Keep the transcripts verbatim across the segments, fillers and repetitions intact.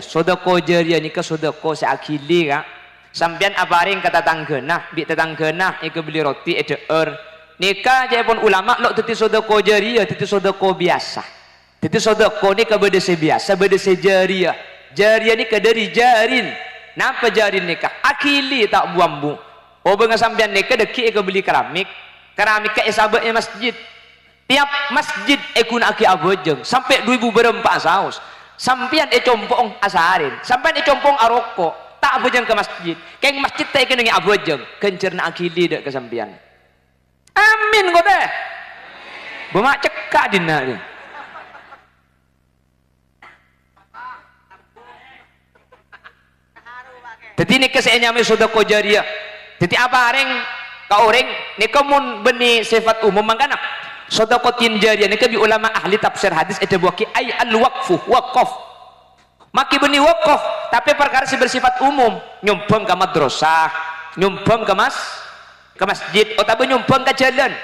Sodako jariyah nèka sodako sè aghili, Ka'. Sampèyan aparèng ka tatangghâna, bi' tatangghâna èkabelli roti, èdhâ'âr. Nèka ca'èpon ulama lo' dhâddhi sodako jariyah, dhâddhi sodako biyasa. Dhâddhi sodako nèka bâdâ sè biyasa, bâdâ sè jariyah. Jariyah nèka dâri jarin. Napa jarin nèka? Aghili ta' bu-ambu. Obângnga sampèyan nèka dhâggi' èkabelli keramik. Keramikka èsabâ' è masjid. Tiap masjid èghuna'aghi abhâjâng, sampè' du èbu bârâmpa'a saos. Sampèyan è compo'na asarèn, sampèyan è compo'na aroko', ta' abhâjâng ka masjid. Kèng masjid ta' èkennengngè abhâjâng, ghânjhârânna aghili dâ' ka sampèyan. Amin, kote. Bâ' ma' cekka' dinna' rè. Dhâddhi nèka sè ènyamaè sodako jariyah. Dhâddhi aparèng ka orèng nèka mon bânnè sèfat umum mangkana. Sodako tin jariyah nèka bi' ulama ahli tafsir hadis èdhâbuwâghi ay al-waqfu, wakaf. Makkè bânnè wakaf, tapè parkara sè bersifat umum, nyombhâng ka madrasah, nyombhâng ka mas-, ka masjid, otabâ nyombhâng ka jhâlân.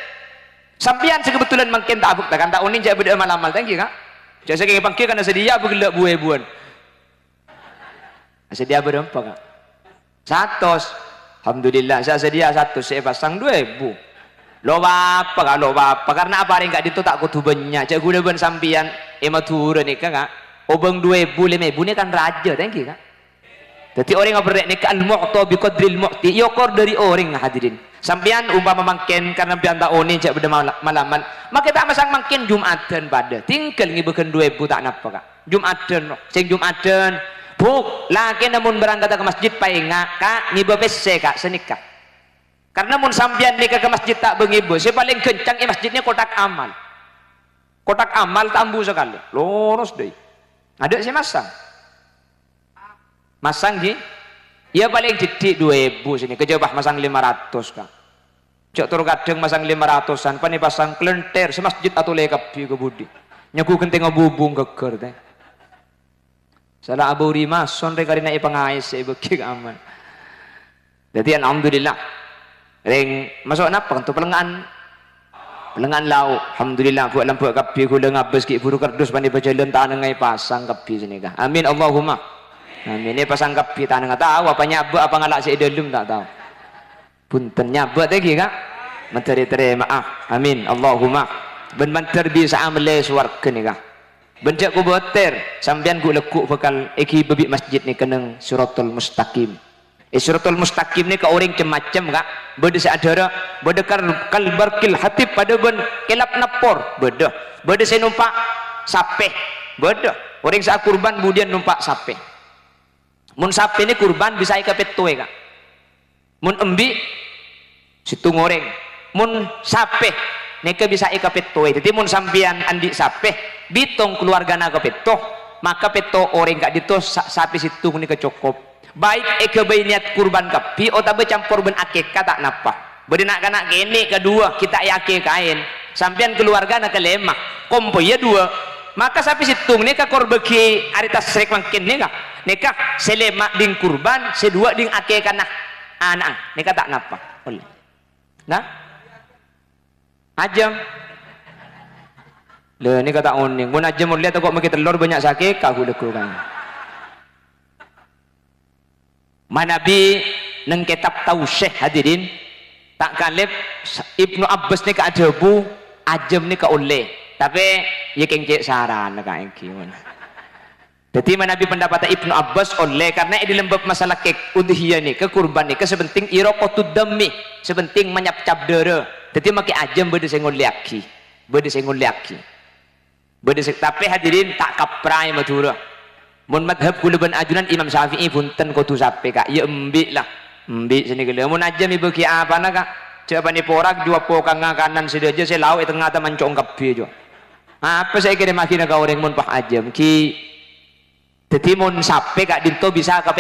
Sampèyan sè kabhendherrân mangkèn ta' abhâkta, kan ta' onèng jhâ' bâdâ'â mal-amal, ta' ènggi, Ka'? Jhâ' sakèng èpangghi kana sè dhiyâ abhâghellâ' bu-èbuwân. Sè dhiyâ bârâmpa, Ka'? Satos. Alhamdulillah, sè dhiyâ satos sè èpasang du èbu. Lo' pa-apa, Ka', lo' pa-apa. Karna aparèng ka'dinto ta' kodhu bânnya'. Jhâ' ghulâ bân sampèyan è Madhurâ nèka, Ka'. Obâng du èbu, lèma èbu nèka kan rajâ, ta' ènggi, Ka'? Dhâddhi orèng aberrè' nèka al-mu'ta bi qadril mu'ti, èokor dâri orèng, hadirin. Sampèyan umpama mangkèn karna sampèyan ta' onèng jhâ' bâdâ mal-, mal-amal, makkè ta' masang mangkèn Jum'adhân padâ. Tinggal ngibâ ghân du èbu ta' napa, Ka'. Jum'adhân, no. Sèng Jum'adhân, Bu, lakèna mon berangkadhâ ka masjid paènga', Ka', ngibâ pèssè, Ka', sanèka. Karna mon sampèyan nèka ka masjid ta' bâ-ngibâ, sè palèng ghâncang è masjid nèka kotak amal. Kotak amal ta' ambu sakalè, loros dâi. Adâ' sè masang. Masang, ghi? Iyâ, palèng dhiddhi' du èbu sènè, kajhâbhâ masang lèma ratos, Ka'. Jhâ' tor kadhâng masang lèma ratosan, panè pasang kalènthèr, sè masjid atolè kabbhi ka budi. Nyagu ghentèngnga bubung ghâggâr, tè. Sala abâuri mason rè-karèna èpangaès sè èbâghi ka aman. Dhâddhi, alhamdulillah. Rèng maso' napa kanto palèngnga'an? Palèngnga'an lao'. Alhamdulillah, bu' lambâ' kabbhi ghulâ ngabâs ghi' buru kardus panè bâjâlân tanengnga èpasang kabbhi sanèka. Amin, Allahumma. Amin. Èpasang kabbhi tanengnga. Tao apa nyabâ' apa ngala' sè è dâlem ta' tao. Bhunten, nyabâ' tè ghi, Ka'. Mandhâr ètarèma'a. Amin, Allahumma. Bân mandhâr bisa'a mellè sowarghâ nèka. Bân jhâ' kobâtèr, sampèyan ghu'-lagghu' bhâkal èghibâ bi' masjid nèka neng Siratal Mustaqim. È Siratal Mustaqim nèka orèng cem-macem, Ka'. Bâdâ sè adhârâ, bâdâ kal-, kal barqil hathith padâ bân kèlap nappor, bâdâ. Bâdâ sè nompa' sapè, bâdâ. Orèng sè akurban budiyân nompa' sapè. Mon sapè nè kurban bisa'a èkapèttowè, Ka'. Mon embi', sèttong orèng. Mon sapè, nèka bisa'a èkapèttowè. Dhâddhi, mon sampèyan andi' sapè, bitong kalowargana kapètto, maka pètto orèng ka'dinto sa-, sapè sèttong nèka cokop. Baik èghâbây niyat kurban kabbhi otabâ campor bân akèka ta' napa. Bâdâ na'-kana' kènè' kadhuwâ ghi' ta' èakèkaè. Sampèyan kalowargana kalèma, kompoyya dhuwâ'. Maka sapè sèttong nèka kor bâghi arè tasrèk mangkèn nèka. Nèka sè lèma' dhing kurban, sè dhuwâ' dhing akèkana ana'na. Nèka ta' napa. Ollè. Nah? Ajâm. Lha, nèka ta' onèng. Mon ajâm ollè tako' makè tellor bânnya' sè akèka ghulâ-lagghu' kan. Manabi neng kètab Tausyih, hadirin, ta' kalèp Ibnu Abbas nèka adhâbu, ajâm nèka ollè. Tapè, iyâ kèng cè' sarana kaènggi, mon. Dhâddhi, manabi pendapatta Ibnu Abbas ollè, karna è dâlem bab masalah kèk udhiyah nèka, kurban nèka, sè penting iraqatud dammi, sè penting manyapcap dârâ. Dhâddhi, makè ajâm bâdâ sè ngollèyaghi, bâdâ sè ngollèyaghi. Bâdâ sè, tapè hadirin ta' kapraè Madhurâ. Mon madhab ghulâ bân ajunan Imam Syafi'i bhunten kodhu sapè, Ka'. Iyâ embi' la. Embi' sanèka la. Mon ajâm èbâghi apana, Ka'? Jhâ' panè porak, jhuwâ pokangnga kanan sadhâjâ, sè lao' è tengnga ta' manco'ong kabbhi, jhuwâ. Apa sè èkèrèmmaghina ka orèng mon pas ajâm? Ghi. Dhâddhi mon sapè ka'dinto bisa kapè-,